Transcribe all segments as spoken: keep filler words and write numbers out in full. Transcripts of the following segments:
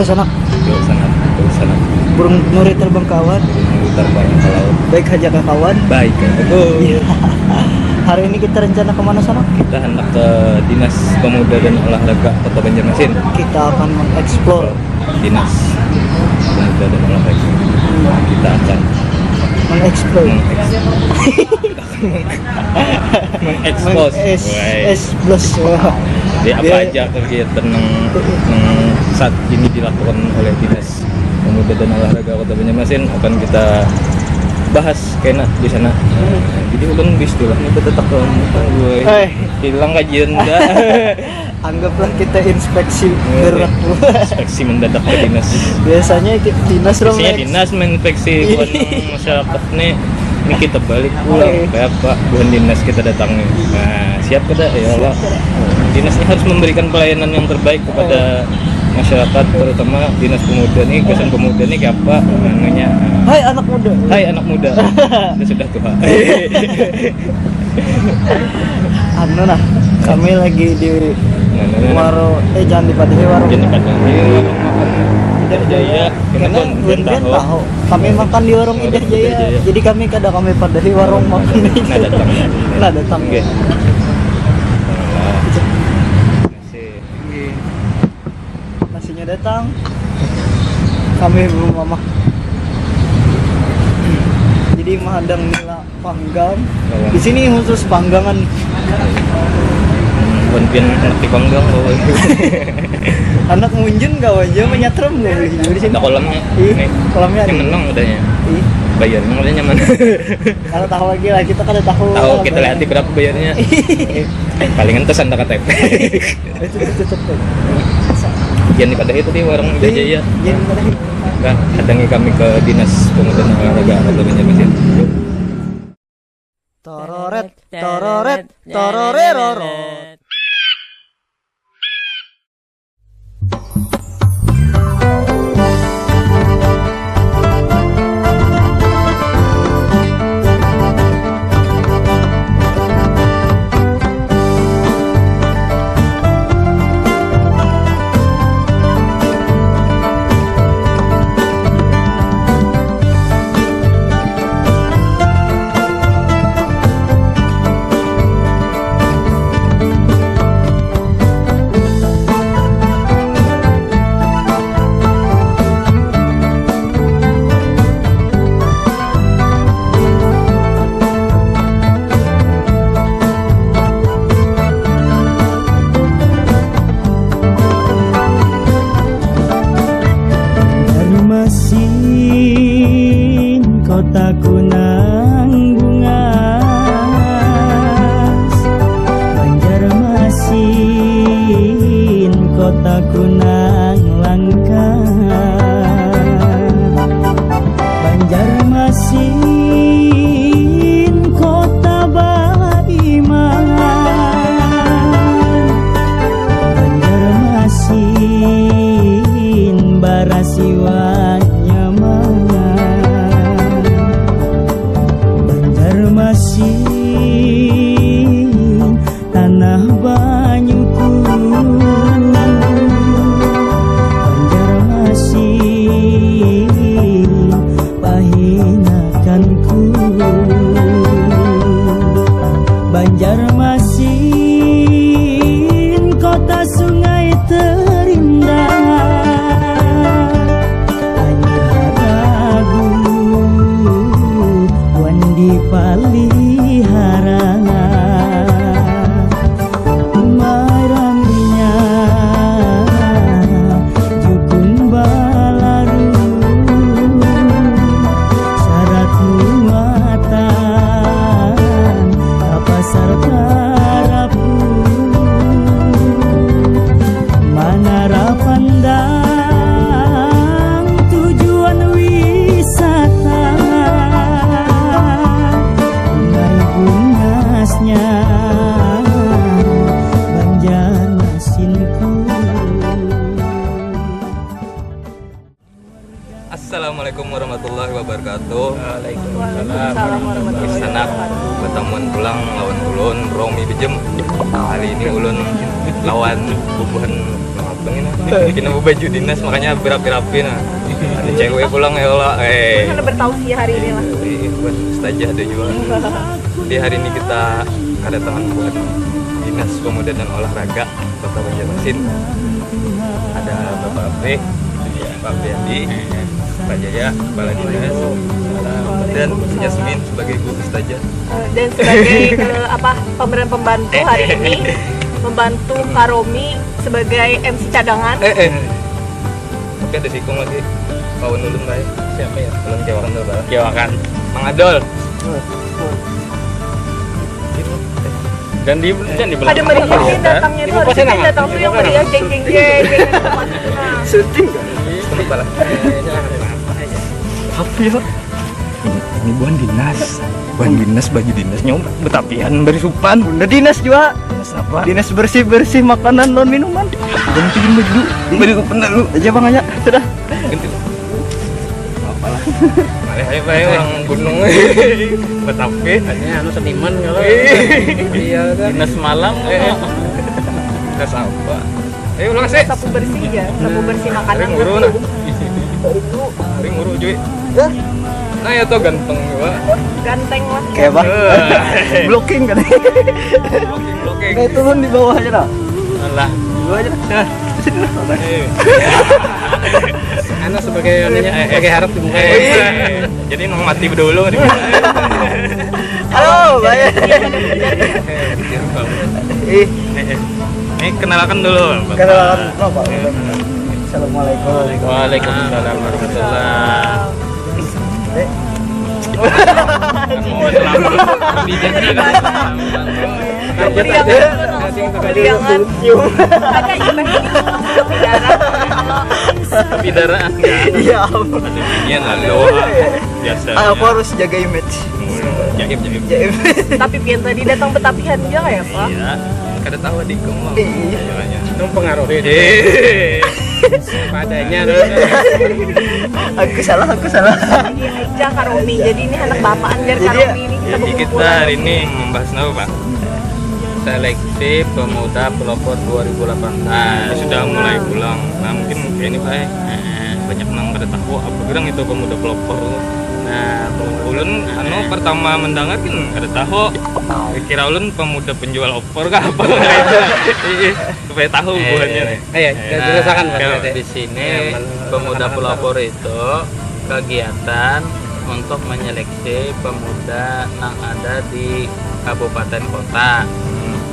Sanak. Jauh sanak, jauh sanak. Burung nuri terbang ke awan. Burung nuri terbang ke laut. Baik haja ka kawan. Baik, betul. Iya. Hari ini kita rencana kemana, Sanak? Kita hendak ke Dinas Pemuda dan Olahraga Kota Banjarmasin. Kita akan mengeksplor Dinas Pemuda dan Olahraga. Kita akan mengeksplor, mengeks- mengekspos. Mengekspos. Woi. Jadi apa aja kegiatan yang, yang saat ini dilakukan oleh Dinas Pemuda dan Olahraga Kota Banjarmasin akan kita bahas kena di sana. Jadi ulun istilah ini betetak dalam muka gue. Eh. Hilang kajian dah. Anggaplah kita inspeksi. Iya, berat. Inspeksi mendadak ke dinas. Biasanya kita dinas. Biasanya dinas menginspeksi buat masyarakat nih. Ini kita balik pulang. Oke. Kayak apa? Bukan dinas kita datangi. Nah, siap kada? Ya Allah. Dinas ini harus memberikan pelayanan yang terbaik kepada masyarakat, terutama dinas pemuda nih, kesan pemuda nih kayak apa namanya? Hai anak muda. Hai anak muda. Kita sudah tua. Anu nah, kami lagi di warung, eh, jangan dipadahi warung. Jangan dipadahi warung makan Indah Jaya. Karena buhan tahu. Kami makan di warung Indah Jaya. Jadi kami kada kami padahi warung makan. Nah, datang. Nah, datang. Oke. Nasinya datang. Kami belum mama. Jadi mahadang nila panggang. Di sini khusus panggangan. Bukan pian anak di panggang kau. Anak munjun kau aja menyatram kau di sini. Ada kolamnya. Ih, kolamnya ada. Ini menang udahnya. Ih. Bayarnya udah nyaman. Kalau tahu lagi lah, kita kada tahu. Tahu kita lihat di berapa bayarnya. Palingan pesan tak K T P. Itu tutup tuh. Yang dipadahi tadi warung Indah Jaya. Yang dipadahi. Nah, hadangi kami ke Dinas Pemuda dan Olahraga Kota Banjarmasin. Yuk. Tororet, tororet, tororerorot. Banjarmasin, kotaku nang bungas. Banjarmasin, kotaku nang langka. Banjarmasin, kota baiman. Banjarmasin, barasiwa nyaman. Banjarmasin, tanah banyuku. Banjarmasin, pahinakanku. Banjarmasin, kota sungai terindah. Anyi haragu wan dipalihara. Maraminya jukung balaru, syarat muatan ka pasar Karapu. Manara Pandang tujuan wisata, sungai bungasnya Banjarmasinku. Assalamualaikum warahmatullahi wabarakatuh. Waalaikumsalam warahmatullahi wabarakatuh. Sanak, batamuan pulang lawan ulun, Romi Bejem. Kali ini ulun lawan bubuhan Ini baju dinas makanya berapi-rapi nah. Ada cewek pulang ya Allah. Eh. Karena bertausiah hari ini lah. Eh, buat ustazah ada juga. Jadi hari ini kita kedatangan buat dinas pemuda dan olahraga Kota Banjarmasin. Ada Bapak Ape, Pak Priadi, Pak Jaya, kepala dinas, dan Yasmin sebagai guru ustazah. Eh, dan sebagai eh, apa pemeran pembantu hari ini membantu Karomi sebagai M C cadangan. Eh, eh. Tapi ada sikung lagi. Kawan ulun baik. Siapa ya? Ulun kewakan dulu baik. Kewakan. Mang Adol. Dan di dan di Pada meriah sih datangnya tuh harusnya datang tuh yang meriah jeng jeng jeng jeng. Syuting kan? Kenapa lah? Tapi ya ini bukan dinas, bukan dinas, baju dinas nyawa betapian bari supan. Bunda dinas juga. Dinas apa? Dinas bersih bersih makanan dan minuman. Gantiin baju. Baju benar lu. Aja bang aja sudah. Apalah? Malih aja bae orang gunung. Betapi. Hanya anu seniman kalau iya kan. Dinas malam. Dinas apa? Ayo ulang sih. Sapu bersih ya, sapu bersih makanan. Ring uru nah. Ring uru cuy. Nah ya tuh ganteng juga. Ganteng lah. Kayak apa? Blocking kan? Blocking. Kayak turun di bawah aja lah. Alah. Di bawah aja lah. Eh. Anu sebagai anunya sebagai harap di muka. Eh. Jadi nang mati bedulu nih. Halo, banyak. Ih, Ini kenalkan dulu. Bapak. Kenalkan apa? Assalamualaikum. Waalaikumsalam warahmatullah. Eh, Beriangan, beriangan. Ada yang berdarah. Pidaraan. Iya, ampun. Iya lah doa. Biasa. Ah, aku harus jaga image. Jaim jaim. Jaga image. Tapi pian tadi datang betapihan juga kayak apa? Iya. Kada tahu di kemang. Iya. Makanya. Itu mempengaruhi Eh. Padanya tuh. Aku salah, aku salah. Iya aja Karomi. Jadi ini anak bapak anjar Jadi, Karomi ini kita Jadi kita berkumpulan. Hari ini membahas apa, Pak? Seleksi pemuda pelopor dua ribu delapan belas. Nah, sudah mulai pulang. Nah, mungkin kayak ini, Pak. Eh. Banyak nang kada tahu apa gerang itu pemuda pelopor. Nah, Ulun anu pertama mendengar kan kada tahu. Kira ulun pemuda penjual opor kah apa? Iya, supaya tahu buhannya nih. Ayo, kita jelaskan Mas. Kalau Ade. Di sini pemuda pelopor itu kegiatan untuk menyeleksi pemuda yang ada di kabupaten kota.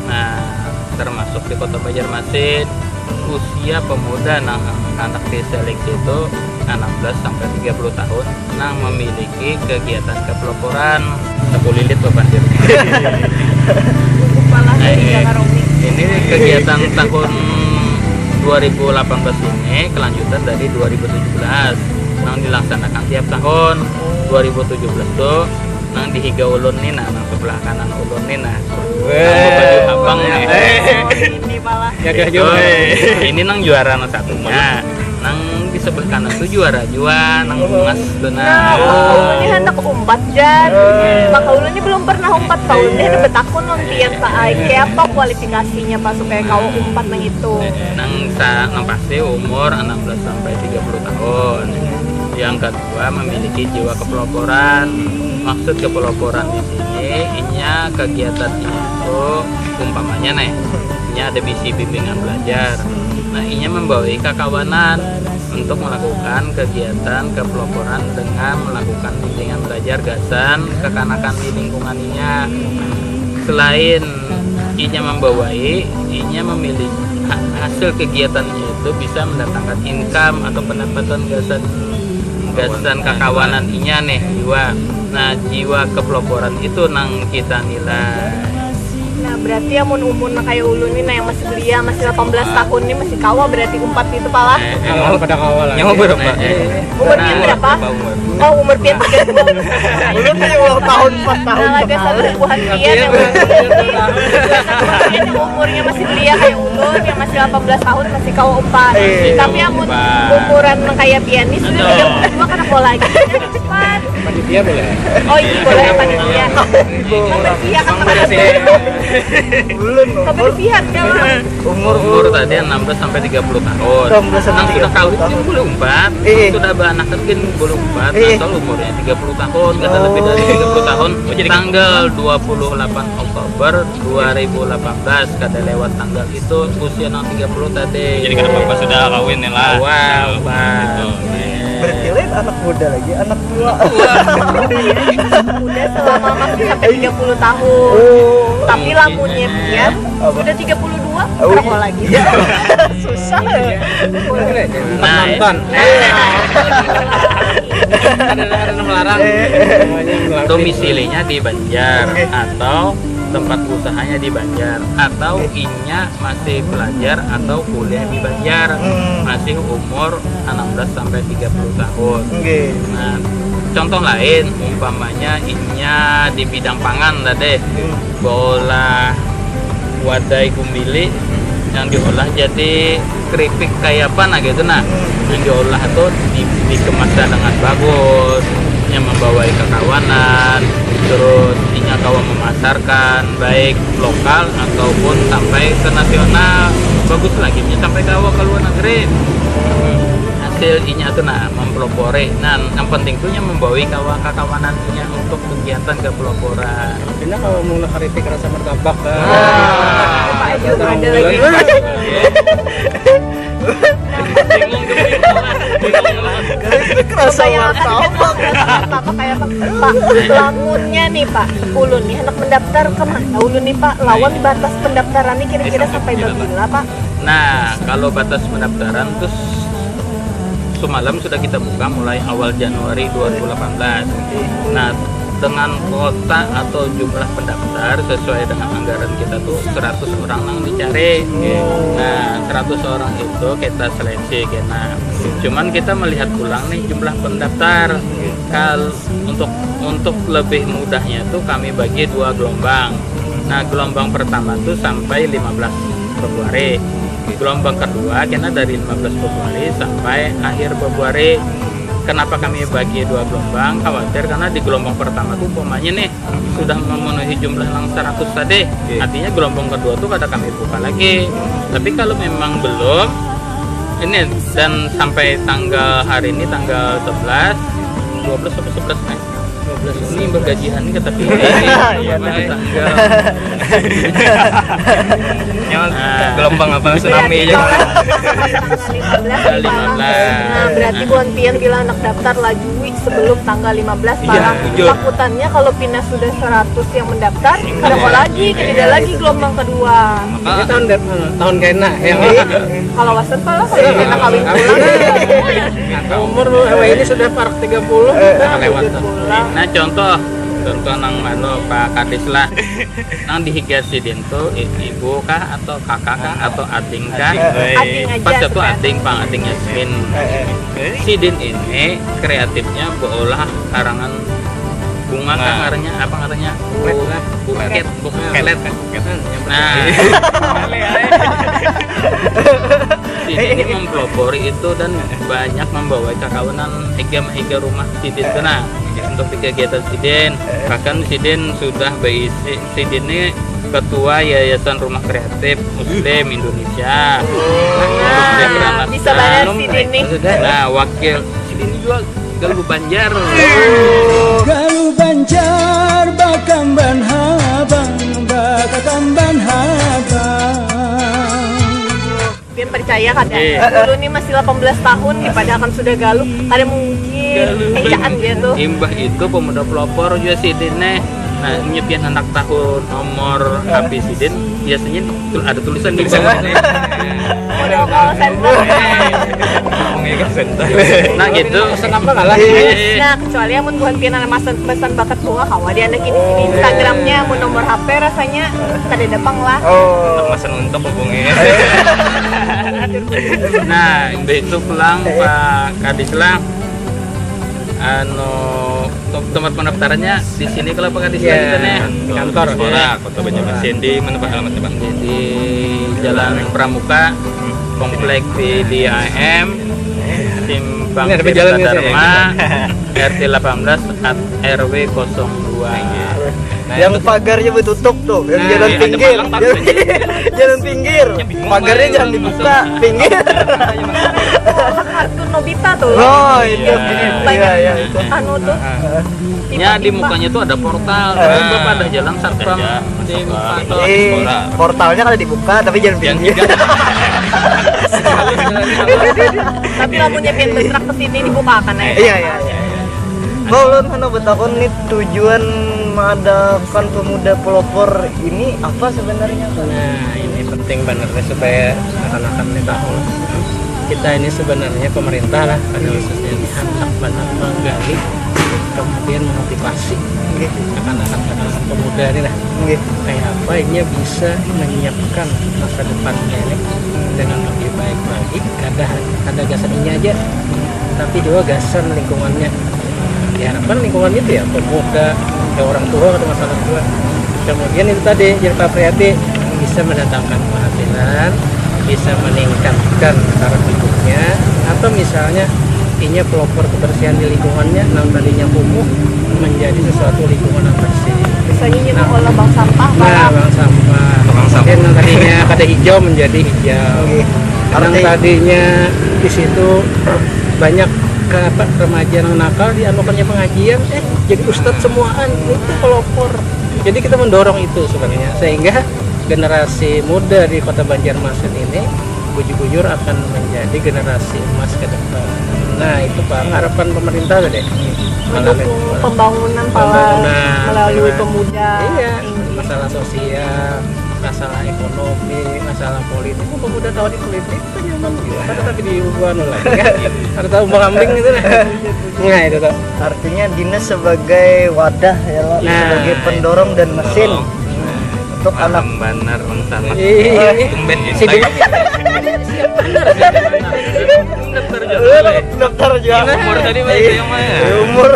Nah, termasuk di Kota Banjarmasin, usia pemuda yang hendak diseleksi itu enam belas sampai tiga puluh tahun yang memiliki kegiatan kepeloporan. Sakulilit babandir. Kepala Nah, dari ini, Jakarta. Ini kegiatan tahun dua ribu delapan belas ini kelanjutan dari dua ribu tujuh belas yang dilaksanakan tiap tahun. Dua ribu tujuh belas tuh nang di higa ulun nih, nah, nang sebelah kanan ulun nih, nah. Nang baju abang nih. Oh, ini malah. Gagah Itu, juga. ini nang juara nang satunya. Nang di sebelah kanan tuh juara jua, nang bungas tuh Nah, nah. ini hendak umpat jar. Maka ulun ini belum pernah umpat, kalau ini ada betakun lawan pian ta ai. Kayak apa kualifikasinya pas supaya kau umpat nang itu? Nang sa nang pasti umur enam belas sampai tiga puluh tahun. Yang kedua, memiliki jiwa kepeloporan. Maksud kepeloporan di sini, inya kegiatan itu umpamanya nih, inya ada bisi bimbingan belajar. Nah, inya membawai kakawanan untuk melakukan kegiatan kepeloporan dengan melakukan bimbingan belajar gasan kekanakan di lingkungan inya. Selain inya membawai, inya memilih ha- hasil kegiatannya itu bisa mendatangkan income atau pendapatan gasan gasan kakawanan inya nih jiwa. Nah, jiwa kepeloporan itu nang kita nilai. Nah, berarti amun umur nah kayak ulun nih, nah, yang masih belia, masih delapan belas tahun nih, masih kawa berarti umpat itu pala. Kalau pada kawal lah. Nyawa berapa? Umur pian berapa? Berapa umur? Oh, umur pian tiga puluh. Ulun nih ulang tahun empat tahun Nah, ada sekali. satu buhan pian yang pian yang umurnya masih belia kayak ulun, yang masih delapan belas tahun masih kawa umpat. Tapi amun umuran nang kayak pian nih sudah tiga puluh dua, kada kawa lagi. Cepat. Panitia boleh. Oh, iya, boleh panitia. Membersiakan tempat. Belum, umur. Kebersihan, ya, Bang. Umur, umur tadi enam belas sampai tiga puluh tahun. Enam belas sampai tiga puluh tahun. Nang sudah kawin kan boleh umpat, eh, eh, sudah beranak kan boleh umpat, eh, eh, asal umurnya tiga puluh tahun, kada lebih dari tiga puluh tahun. Oh, jadi tanggal dua puluh delapan Oktober dua ribu delapan belas, kada lewat tanggal itu, usia nang tiga puluh tadi. Jadi kada apa-apa sudah kawin nih lah. Awal, nah, Pak. Gitu. Berarti lain anak muda lagi, anak tua. Muda selama masih sampai tiga puluh tahun. Oh. Tapi lamunnya pian, apa? Sudah tiga puluh dua, oh, berapa lagi? Susah. Nah, nonton. Ada, ada nang melarang. Domisilinya di Banjar, oke, atau tempat usahanya di Banjar, atau, oke, inya masih belajar atau kuliah di Banjar, hmm, masih umur enam belas sampai tiga puluh tahun. Oke. Nah, contoh lain, umpamanya inya di bidang pangan tadi, hmm, beolah wadai gumbili yang diolah jadi keripik kayak apa, nah, gitu, nah. Hmm. Yang diolah tuh di, dikemasnya dengan bagus, yang membawai kekawanan, terus inya kawa memasarkan baik lokal ataupun sampai ke nasional, bagus lagi inya sampai kawa ke luar negeri. Hmm. Hasil inya tuh, nah, mempelopori, nah, yang penting tuh inya membawai kawa kekawanan inya untuk kegiatan ke peloporan. Pina kalau mau keripik rasa martabak kan. Wah, ada lagi. Bingung tuh, bingung lah. Bingung lah. Keripik rasa martabak. Apa kayak apa? Pak, lamunnya nih, Pak, ulun nih hendak mendaftar ke mana ulun nih, Pak? Lawan batas pendaftaran nih kira-kira sampai babila, Pak? Nah, kalau batas pendaftaran tuh semalam sudah kita buka mulai awal Januari dua ribu delapan belas. Nah, dengan kuota atau jumlah pendaftar sesuai dengan anggaran kita tuh seratus orang nang dicari. Nah, seratus orang itu kita seleksi kena. Cuman kita melihat pulang nih jumlah pendaftar. Kal untuk untuk lebih mudahnya tuh kami bagi dua gelombang. Nah, gelombang pertama tuh sampai lima belas Februari. Gelombang kedua kena dari lima belas Februari sampai akhir Februari. Kenapa kami bagi dua gelombang? Khawatir karena di gelombang pertama tuh umpamanya nih sudah memenuhi jumlah nang seratus tadi. Iya. Artinya gelombang kedua tuh kada kami buka lagi. Tapi kalau memang belum, ini dan sampai tanggal hari ini tanggal sebelas, dua belas atau sebelas nih. Dua belas ini bergajian nih kata pilih. Iya, tanggal. Nyawa, nah, gelombang apa, tsunami aja. Tanggal lima belas. Tanggal lima belas. Nah, berarti buhan pian bila anak daftar lajui sebelum tanggal lima belas. Iya, malah jujur. Takutannya kalau pina sudah seratus yang mendaftar, kada mau lagi, kada ada lagi gelombang kedua. Ini tahun de-, tahun kena, ya. Iya. Kalau wasan pala, kalau kena kawin pulang. Umur, eh, ini sudah parak tiga puluh, eh, udah lewat kawin pulang. Nah, contoh, contoh nang anu, Pak Kadis lah. Nang dihiga sidin tuh i-, ibu kah atau kakak kah atau ading kah? Ading. Ading aja. Pas itu sebenarnya. Ading, pang ading Yasmin. Eh, eh. Sidin ini kreatifnya beolah karangan bunga kah, nah, ngarannya apa ngarannya? Buket lah. Buket. Buket. Buket. Nah. Sidin ini mempelopori itu dan banyak membawa kakawanan higa-higa rumah sidin tuh, nah, untuk di kegiatan sidin. Bahkan sidin sudah berisi, sidin ini ketua Yayasan Rumah Kreatif Muslim Indonesia. Nah, bisa banyak sidin nih. Nah, wakil sidin juga Galuh Banjar. Galuh Banjar bakamban habang, bakakamban habang. Pian percaya kada? Iya. Ulun ni masih delapan belas tahun, nih, padahal kan sudah galuh. Kada mungkin. Galuh. Ecaan dia tuh. Imbah itu pemuda pelopor juga sidin nih. Nah, inya pian handak tahu nomor H P sidin, biasanya tul-, ada tulisan di bawah. Modal call center. Ngomongnya call center. Nah, gitu. Pesan apa lah? Nah, kecuali amun buhan pian ada pesan, pesan bakat bunga, kawa diandakin di sini. Instagramnya, amun nomor H P rasanya kada ada pang lah. Oh. Pesan untuk hubungi. Nah, imbah itu pulang, Pak Kadis lah. Anu, tem-, tempat pendaftarannya di sini kalau Pak Kadis lagi kan ya? Kantor. Diaspora, Kota Banjarmasin. Di mana, Pak, alamatnya, Pak? Di Jalan Pramuka, komplek di D I M. Simpang Ini ada Tirta jalannya, Dharma, R T delapan belas at R W kosong dua. Nah, yang itu pagarnya betutup tuh, yang Nah, jalan ada pinggir. Palang, tapi jalan pinggir. Ya, bingung, pagarnya Bang, jangan masuk dibuka, pinggir. Kartun Nobita tuh. Oh, itu. Iya, iya, iya, itu. Anu tuh. Ah. Ya, di mukanya tuh ada portal. Eh. Nah, ada jalan satpam di muka. Eh, portalnya kalau dibuka tapi jangan pinggir. Tapi lamunnya pintu truk ke sini dibukakan ya. Iya, iya, iya. Bang, ulun handak betakun nih, tujuan mengadakan pemuda pelopor ini apa sebenarnya, Bang? Nah, ini penting banget nih supaya anak-anak ini tahu. Kita ini sebenarnya pemerintah lah, pada khususnya ini handak benar menggali, kemudian memotivasi Nggih, anak-anak anak-anak pemuda ini lah. nggih. Kayak apa ini bisa menyiapkan masa depannya ini dengan lebih baik lagi. Kada ada gasan ini aja, tapi juga gasan lingkungannya. Diharapkan lingkungan itu ya pemuda, ya orang tua atau masalah tua. Kemudian itu tadi, jadi Pak Priyati bisa mendatangkan penghasilan, bisa meningkatkan taraf hidupnya, atau misalnya inya pelopor kebersihan di lingkungannya, nang tadinya kumuh menjadi sesuatu lingkungan yang bersih. Misalnya ini mengolah bank sampah, Nah, Pak. Bank sampah. Bank sampah. Yang tadinya kada hijau menjadi hijau. Oke. Yang Arti- tadinya di situ banyak ke apa, remaja yang nakal, dianukannya pengajian, eh, jadi ustadz semuaan, itu pelopor. Jadi kita mendorong itu sebenarnya, sehingga generasi muda di Kota Banjarmasin ini bujur-bujur akan menjadi generasi emas ke depan. Nah, itu Pak, harapan pemerintah tadi. Mendukung pembangunan, Pak, Pembangunan, melalui masalah- pemuda. Iya, Ini. Masalah sosial, masalah ekonomi, masalah politik. Kok pemuda tahu di politik? Kan nyaman juga. Kan tapi di anu lah, ya. Ada tahu kambing gitu lah. Nah, itu tuh. Artinya dinas sebagai wadah ya, Lo, Nah. sebagai pendorong dan mesin untuk anak. Banner bangsa. Iya. Tumben ya. Sibuk. Daftar jadwal. Daftar juga. Umur tadi, Mas, Iya. Yang mana? Iya, umur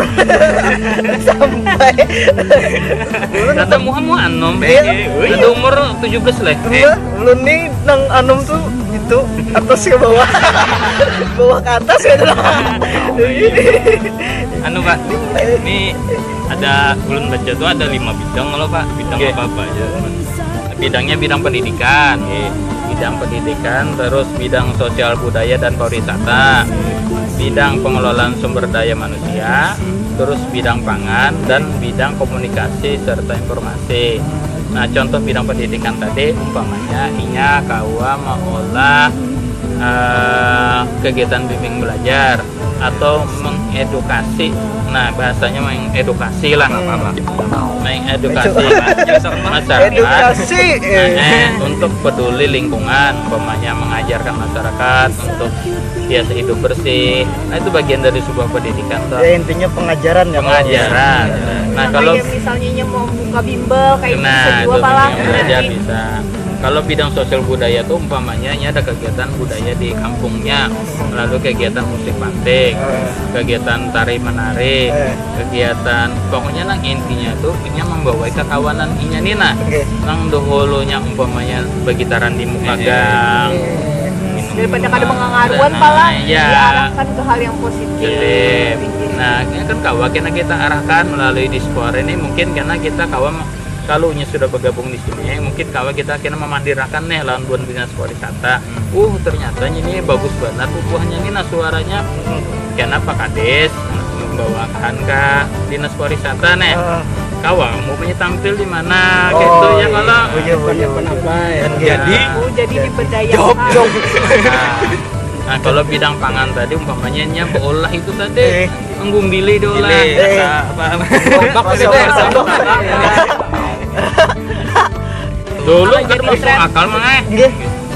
sampai. Tata muha muha anom. Iya. Ada umur tujuh belas lah. Enggak, ulun nih nang anom tuh itu atas ke bawah. Bawah ke atas ya. Anu, Pak, ini ada, ulun baca tuh ada lima bidang kalau, Pak, bidang apa apa aja. Bidangnya bidang pendidikan, bidang pendidikan, terus bidang sosial budaya dan pariwisata, bidang pengelolaan sumber daya manusia, terus bidang pangan dan bidang komunikasi serta informasi. Nah, contoh bidang pendidikan tadi umpamanya inya kawa mengolah eh, kegiatan bimbing belajar atau mengedukasi. Nah, bahasanya mengedukasi lah, nggak apa-apa. Mengedukasi masyarakat. Edukasi. Nah, eh, untuk peduli lingkungan, umpamanya mengajarkan masyarakat untuk biasa hidup bersih. Nah, itu bagian dari sebuah pendidikan tuh. Ya, intinya pengajaran ya. Pengajaran. Nah, kalau Kayak misalnya mau buka bimbel kayak gitu, Nah, bisa juga, itu Pak, lah. bidang budaya bisa. Kalau bidang sosial budaya tuh umpamanya ini ada kegiatan budaya di kampungnya, lalu kegiatan musik pantik, kegiatan tari menari, Eh. kegiatan, pokoknya nang intinya tuh inya membawa kekawanan inya nih, nah. Oke. Nang dahulunya umpamanya begitaran di muka gang. Daripada kada mengangaruan, Pak, lah, Iya. diarahkan ke hal yang positif. Jadi, nah, ini kan kawa kena kita arahkan melalui Dispor ini, mungkin karena kita kawa, kalau nya sudah bergabung di sini, mungkin kawa kita kena memandirakan nih lawan buan dinas pariwisata. Uh, ternyata ini bagus banget tuh buahnya nih, nah, suaranya. Kena Pak Kades membawakan ke dinas pariwisata nih. Ah. Kawa mau punya tampil di mana Oh, gitu ya, iya. Kalau Oh, iya, oh, iya, oh, iya. Kenapa ya? Kan gitu. Jadi, Oh, jadi diberdayakan. Job, job. Nah, nah, kalau bidang pangan tadi umpamanya nya beolah itu tadi, Eh. menggumbili diolah. Eh. Rasa apa? Bak Rasa gitu ya, bak. rasa bak. Dulu kan masuk akal mang eh. Nggih.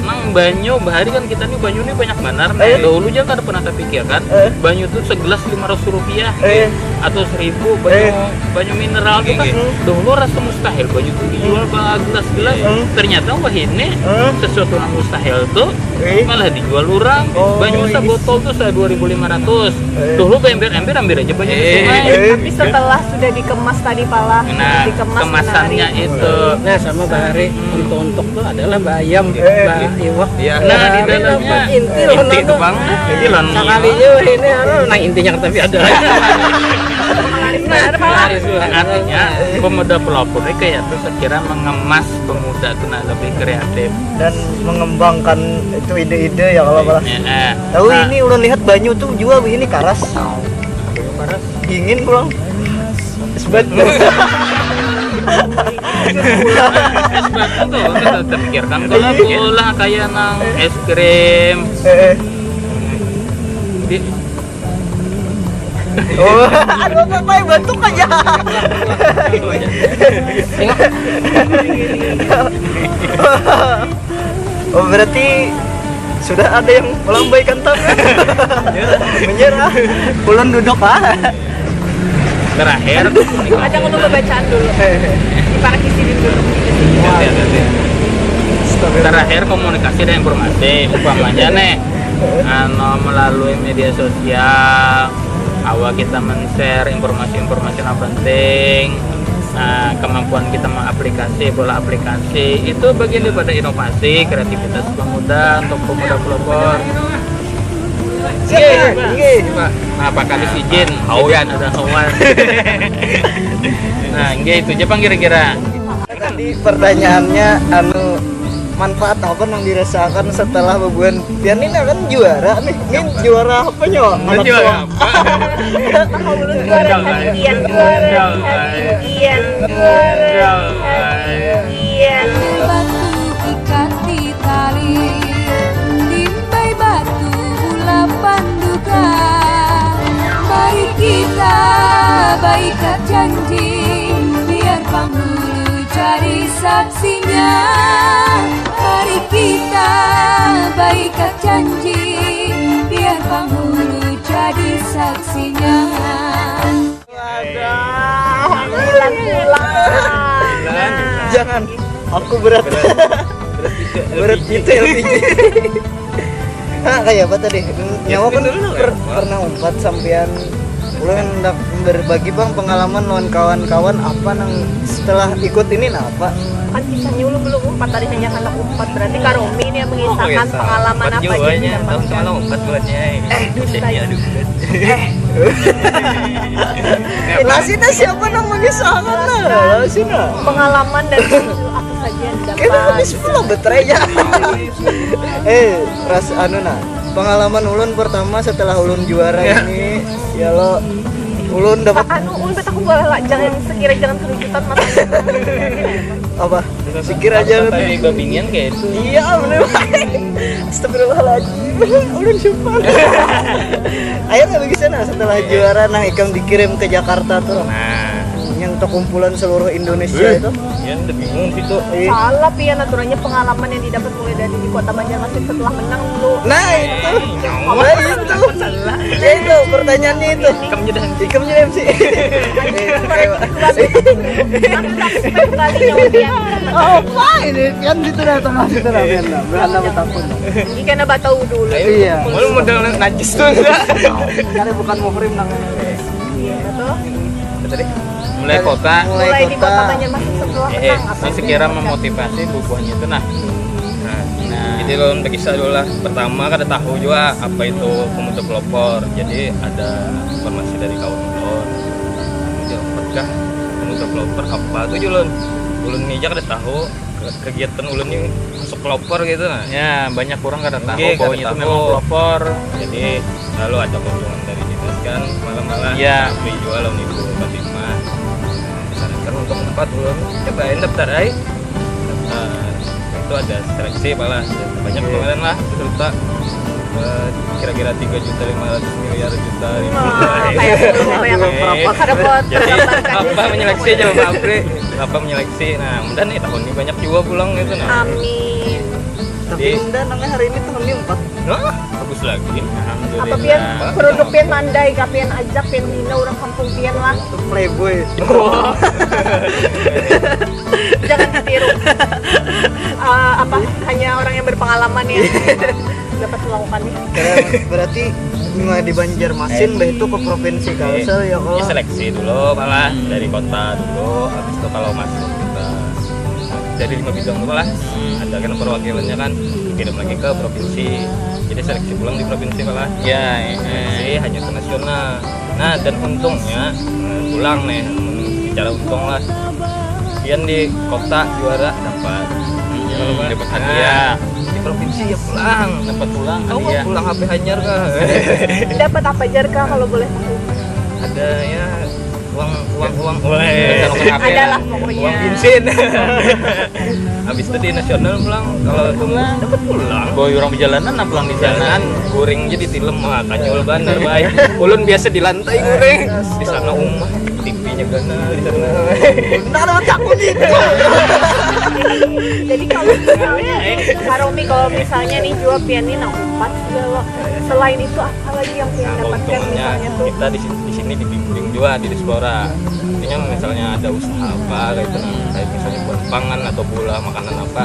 Nang banyu, bahari kan kita nih banyu nih banyak banar nih. Eh. Dahulu jangan kada pernah terpikirkan Eh. banyu tuh segelas lima ratus rupiah. Eh. atau seribu banyu, eh, banyu mineral tuh kan. Iya. Dulu rasa mustahil banyu tuh dijual, hmm, ba gelas-gelas. Hmm. Ternyata wahini, hmm, sesuatu yang mustahil tuh, eh, malah dijual orang. Oh, banyu sa botol tuh sa dua ribu lima ratus. Eh. Dulu ember-ember ambil aja banyu di sungai. Eh. Tapi setelah sudah dikemas tadi pala, nah, dikemas kemasannya menarik. Itu. Nah, sama bahari, hmm, untuk-untuk tuh adalah bayam, eh, ba iwak. Iya. Nah, di dalamnya inti, inti itu, Bang. Jadi lon. Sekalinya ini anu, nah, intinya tapi ada. Nah, artinya pemuda pelopor ini kayak tuh sekira mengemas pemuda tuh nah lebih kreatif dan mengembangkan itu ide-ide ya kalau malah. Iya, eh. Tahu nah. Ini ulun lihat banyu tuh juga ini karas. Karas. Dingin pulang. Sebet. Es batu tuh, kita terpikirkan kalau bola kayak nang es krim. Eh, eh. Di... Oh, aduh, apa yang batuk aja. Oh, berarti sudah ada yang melambaikan tangan. Menyerah. Ulun duduk ah. Terakhir, ada ngomong bacaan dulu. Para kisi dulu. Terakhir komunikasi dan informasi, umpamanya nih, anu, melalui media sosial, awal kita men-share informasi-informasi yang penting, nah, kemampuan kita mengaplikasi, pola aplikasi itu bagian daripada inovasi, kreativitas pemuda untuk pemuda pelopor. Nggih, nggih. Nah, Pak Kadis izin, hawan ada hawan. Nah, nggih itu aja pang kira-kira. Tadi pertanyaannya anu manfaat apa yang dirasakan setelah bebuan pian ini kan juara nih. Ini juara apa nyo? Ini juara apa? Juara tadi pian juara. Pian juara. Pian. Batu ikat di tali, timbai batu bulapan duka. Mari kita baikat janji, biar panghulu jadi saksinya. Mari kita baikat janji, biar panghulu jadi saksinya. Wadah. Bulan-bulan. Jangan. Aku berat. Berat gitu L P G. Nah, kayak apa tadi? Nyawa kan per- pernah umpat sampean. Ulun hendak berbagi bang pengalaman lawan kawan-kawan apa nang setelah ikut ini nah apa? Kan kisahnya ulun belum umpat tadi hanya hendak umpat berarti Karomi ini yang mengisahkan pengalaman apa aja yang dapat. Tahu semalam umpat bulannya. Eh, dusta. Lasina siapa nang mengisahkan lah? Lasina. Pengalaman dan skill apa saja yang didapat. Kita habis pulang betraynya. Eh, ras anu nah. Pengalaman ulun pertama setelah ulun juara ini, ya lo ulun dapat anu ulun betak bola lah, jangan sekira jangan kerujutan mata. Apa? Sekira jangan tadi babingan kayak itu. Iya, bener. Astagfirullahaladzim. Ulun sumpah. Akhirnya bagaimana setelah juara nah ikam dikirim ke Jakarta tuh. Nah, yang terkumpulan seluruh Indonesia itu. Yang lebih bingung situ. Salah pian aturannya pengalaman yang didapat mulai dari di kota Banjarmasin setelah menang dulu. Nah itu. Nah itu. Ya itu pertanyaannya itu. Ikam jadi M C. Ikam jadi M C. Apa ini kan situ dah tengah situ dah pian dah. Beranda betakun. Ini kena batau dulu. Iya. Mulai modal najis tuh. Karena bukan muhrim nang. Iya tuh. Apa tadi? Mulai kota. Mulai di kota Banjarmasin setelah menang apa? Ini sekira memotivasi bubuhannya itu nah. Nah, jadi lawan berkisah dulu lah. Pertama kada tahu juga apa itu pemuda pelopor. Jadi ada informasi dari kawan ulun. Jadi apakah pemuda pelopor apa tuh Julun? Ulun ini aja kada tahu. Kegiatan ulun ini masuk pelopor gitu nah. Ya, banyak orang kada tahu bahwa itu memang pelopor. Jadi lalu ada kunjungan dari dinas kan, malam-malam kami jual lawan ibu Fatimah. Disarankan untuk empat ulun coba daftar ai. Daftar itu ada seleksi malah banyak kemarin lah cerita eh, kira-kira tiga juta lima ratus miliar juta ribu. Wah, kayak belum apa yang apa buat jadi apa menyeleksi aja Pak Apri apa menyeleksi nah mudah nih tahun ini banyak juga pulang gitu nah amin Tapi Di- Indah namanya hari ini tahun empat. Hah? Bagus lagi. Apa pian Alhamdulillah. Produk pian mandai, kah pian ajak pian bina orang kampung pian lah. Playboy. Jangan ditiru. Eh, apa hanya orang yang berpengalaman ya dapat melakukannya. Keren, berarti bunga di Banjarmasin, eh, bah itu ke provinsi Kalsel ya kalau. Ya, seleksi dulu malah. Hmm. Dari kota dulu, habis itu kalau masuk kita dari lima bidang dulu lah. Hmm. Ada kan perwakilannya kan, kirim lagi ke provinsi. Jadi seleksi pulang di provinsi malah. Ya, ya. Seleksi hanya ke nasional. Nah, dan untungnya, eh, pulang nih, secara untung lah. Pian di kota juara dapat. Hmm, dapat hadiah. Nah, di provinsi ya pulang. Dapat pulang hadiah. Pulang H P hanyar kah? Dapat apa jar kah kalau boleh tahu? Ada ya uang, uang, uang. Weh. Bukan uang H P. Adalah lah. Pokoknya. Uang bensin. Habis itu di nasional pulang, kalau dapat pulang. Boy, orang perjalanan apa pulang di sana? Jalan guring jadi tilem mah kanyul banar baik. Ulun biasa di lantai guring. Di sana umah, T V-nya ganal di sana. Nah, ada aku di. Jadi kalau misalnya nih, Kak Romi, kalau misalnya nih jua pian nih nang umpat segala, selain itu apa lagi yang pian dapatkan? Nah, untungnya misalnya tuh kita di sini, di sini dibimbing juga di diaspora. Artinya misalnya ada usaha apa kayak itu, nah, kayak misalnya buat pangan atau pula makanan apa,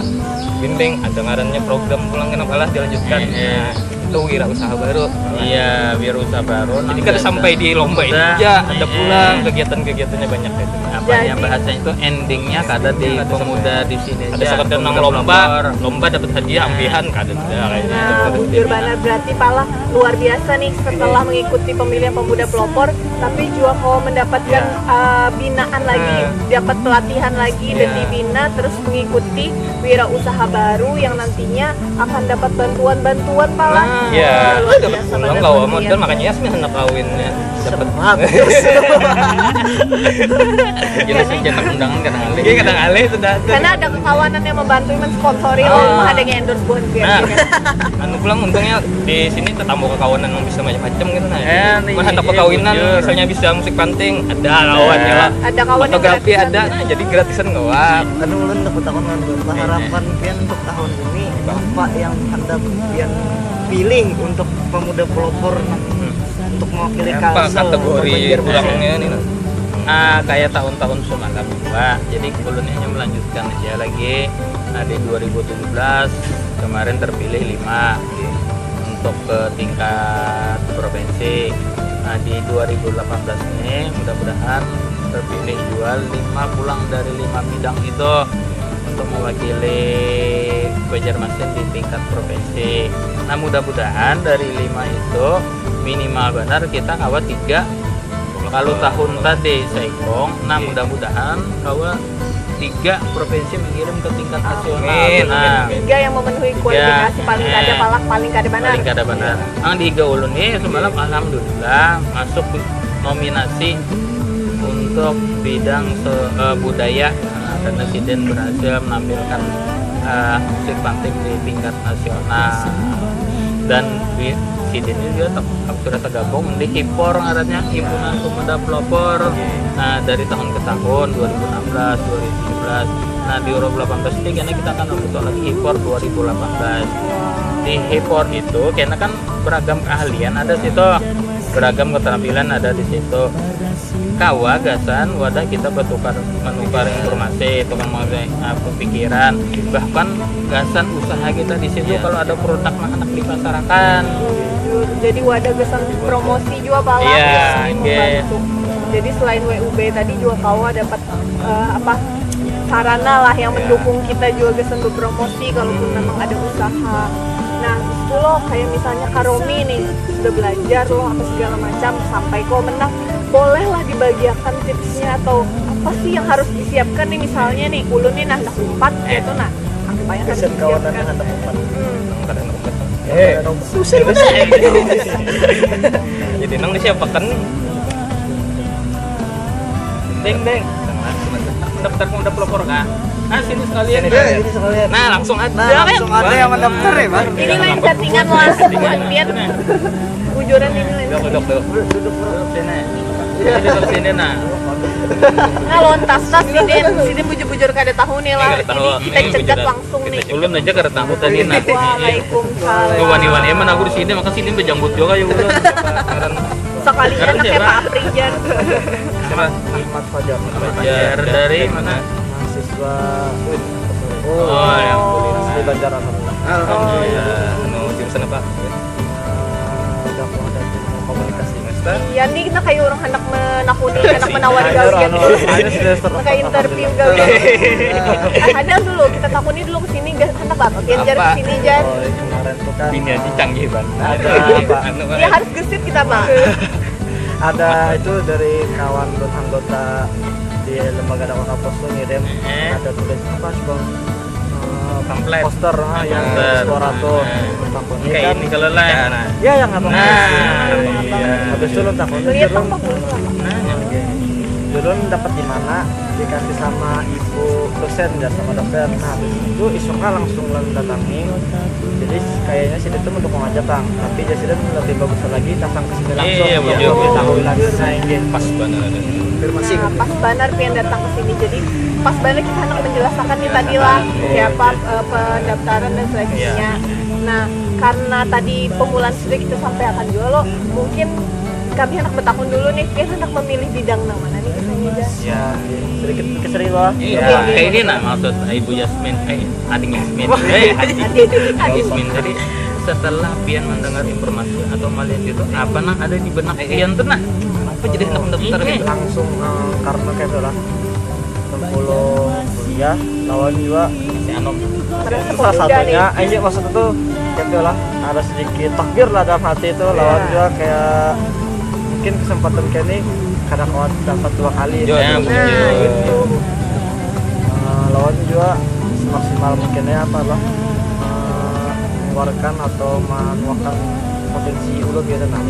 bimbing, ada ngarannya program pulang kenapa lah dilanjutkan. Iya. Nah, itu wirausaha baru. Iya, wirausaha baru. Jadi kan sampai di lomba itu aja ada pulang, kegiatan-kegiatannya banyak itu. Apa yang bahasanya itu endingnya kada di pemuda di sini aja. Ada sekedar nang lomba, lomba dapat hadiah ambihan kada ada kayak gitu. Nah, bujur banar, berarti pala luar biasa nih setelah mengikuti pemilihan pemuda pelopor, tapi juga mau mendapatkan, eh, binaan lagi, dapat pelatihan lagi dan dibina, terus mengikuti wirausaha baru yang nantinya akan dapat bantuan-bantuan pala. Nah, ya, luar biasa banget. Kawa modal, makanya Yasmin hendak kawinnya. Dapat. Gila sih, cetak undangan kadang alih. Iya, kadang alih itu dah. Karena ada kekawanan yang membantu mensponsori, oh, mah ada yang endorse buat dia. Nah, anu pulang untungnya di sini tetamu kekawanan yang bisa macam-macam gitu nah. Mah ada perkawinan misalnya bisa musik panting, ada kawannya lah. Ada kawan yang gratisan. Fotografi ada, nah, jadi gratisan kawan. Anu ulun dapat takon kan, harapan pian untuk tahun ini apa yang hendak pian pilih untuk pemuda pelopor untuk mewakili Kalsel, kategori kurangnya nih nah. Ah, kayak tahun-tahun semalam juga. Jadi ulun hanya melanjutkan aja lagi. Nah, di dua ribu tujuh belas kemarin terpilih lima untuk ke tingkat provinsi. Nah, di dua ribu delapan belas ini mudah-mudahan terpilih juga lima pulang dari lima bidang itu untuk mewakili Banjarmasin di tingkat provinsi. Nah, mudah-mudahan dari lima itu minimal benar kita kawa tiga. Kalau tahun tadi saikung, nah, mudah-mudahan kawa tiga provinsi mengirim ke tingkat nasional. Amin, nah, amin, amin. Tiga yang memenuhi kualifikasi paling kada, paling kada benar. Paling kada benar. Nang di higa ulun ni semalam alhamdulillah masuk nominasi untuk bidang se- eh, budaya. Nah, karena sidin berhasil menampilkan, eh, musik panting di tingkat nasional. Dan di sidin ini juga ter- sudah tergabung di HIPOR, ngarannya Himpunan Pemuda Pelopor. Nah, dari tahun ke tahun, dua ribu enam belas, dua ribu tujuh belas. Nah, di dua ribu delapan belas ini kena kita akan membentuk lagi HIPOR dua ribu delapan belas. Di HIPOR itu kena kan beragam keahlian ada situ, beragam keterampilan ada di situ. Kawa gasan wadah kita bertukar menukar informasi, tukar mengenai, uh, pemikiran, bahkan gasan usaha kita di situ. Iya. Kalau ada produk nang handak dipasarakan. Jadi wadah gasan promosi juga pala. Iya, membantu. Jadi selain W U B tadi juga kawa dapat, eh, apa, sarana lah yang mendukung kita juga gasan berpromosi kalaupun memang ada usaha. Nah, habis itu loh, kayak misalnya Kak Romi nih sudah belajar loh apa segala macam sampai kok menang, bolehlah dibagiakan tipsnya atau apa sih yang harus disiapkan nih, misalnya nih ulun nih nah handak umpat gitu nah, apa yang harus disiapkan? Kesan kawanan handak umpat. Hmm. Eh, susah. Jadi nang disiapakan nih. Deng, deng. Daftar pemuda pelopor kah? Ah, sini sekalian. Sini sekalian. Nah, langsung ada. Nah, langsung ada yang mendaftar ya, Bang. Ini lain settingan lah, bukan pian. Bujuran ini lain. Duduk, duduk, duduk. Duduk, duduk. Duduk sini. Iya. Duduk sini, nah. Ngalontas tas sidin, sidin bujur-bujur kada tahu nih lah. Ini kita cegat langsung nih. Ulun aja kada tahu tadi nah. Waalaikumsalam. Tuh wani-wani emang aku di sini maka sini bejanggut juga ya udah. Sekalinya anaknya Pak Aprijan. Siapa? Ahmad Fajar. Fajar dari mana? Mahasiswa UIN. Oh, yang Di Banjar, alhamdulillah. Alhamdulillah. Anu jurusan apa? Eh, dakwah dan ilmu komunikasi. Iya nih, kita kayak orang hendak menakuni, hendak menawari Ayo, gawian. anu, ayo semester Kayak empat, interview alhamdulillah. gawian. Ah, ada dulu kita takuni dulu ke sini, Jar. Hendak apa? Biar Jar Apa? ke sini, Jar. Oh, kemarin tuh kan Bini aja canggih banget. Ada apa? Anu, Ya harus gesit kita, Bang. Ada itu dari kawan dan anggota di lembaga dakwah kampus tuh ngirim, Eh. ada tulis apa sih, Bang? Eh, Pamflet. Poster, ah, yang Poster. suara tuh. Eh. Takuni Kayak kan. Ini kalau lah. Ya, yang apa? Nah, iya. Habis itu lo takuni Lihat dulu. apa dulu lah. Nah, Dulu dapat di mana? Dikasih sama ibu dosen, ya, sama dokter. Nah, habis itu isuknya langsung lo datangi. Jadi kayaknya sih itu mendukung aja, Bang. Tapi dia sudah lebih bagus lagi datang ke sini langsung. Iya, Ya, betul. lebih tahu lagi. Nah, ini. Pas banget. Nah, pas banar pian datang ke sini. Jadi pas banar kita hendak menjelaskan nih tadi lah siapa eh, pendaftaran dan seleksinya. Nah, karena tadi pembukaan sudah kita sampaikan juga lo, mungkin kami hendak bertakun dulu nih, pian hendak memilih bidang nang mana nih kisahnya, Jar? Ya, sedikit keseri lah. Iya, kayak ini nah maksud Ibu Yasmin, eh, Ading Yasmin, eh, Ading Yasmin tadi setelah pian mendengar informasi atau melihat itu apa nang ada di benak pian tuh nah apa jadi hendak mendaftar gitu. Langsung eh, karena kayak lah enam puluh kuliah lawan juga Si Anom. Merasa salah pemuda nih. Satunya, eh, iya, maksud itu kayak lah ada sedikit takbir lah dalam hati itu lawan juga kayak mungkin kesempatan kayak ini kada kuat dapat dua kali. Ya, Nah, itu. Eh, lawan juga semaksimal mungkinnya apa lah eh, mengeluarkan atau menuangkan potensi ulun gitu nah.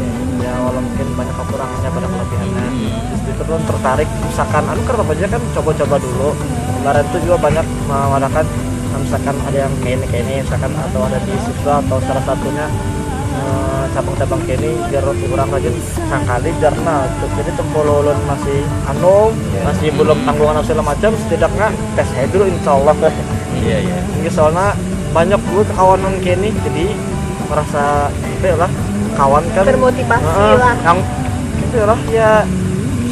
Ya, walau mungkin banyak kekurangannya, banyak kelebihannya. Terus itu pun tertarik misalkan anu karena aja kan coba-coba dulu. Kemarin tuh juga banyak mengadakan misalkan ada yang kayak ini kayak ini misalkan atau ada di siswa atau salah satunya eh, cabang-cabang kayak ini biar lebih kurang rajin sekali karena jadi tempol ulun masih anu masih belum tanggungan segala macam, setidaknya tes aja dulu, insya Allah. Iya, iya. Ini soalnya banyak gue kekawanan kayak ini, jadi merasa apa ya lah kawan kan. Termotivasi Heeh, lah. Yang gitu ya lah ya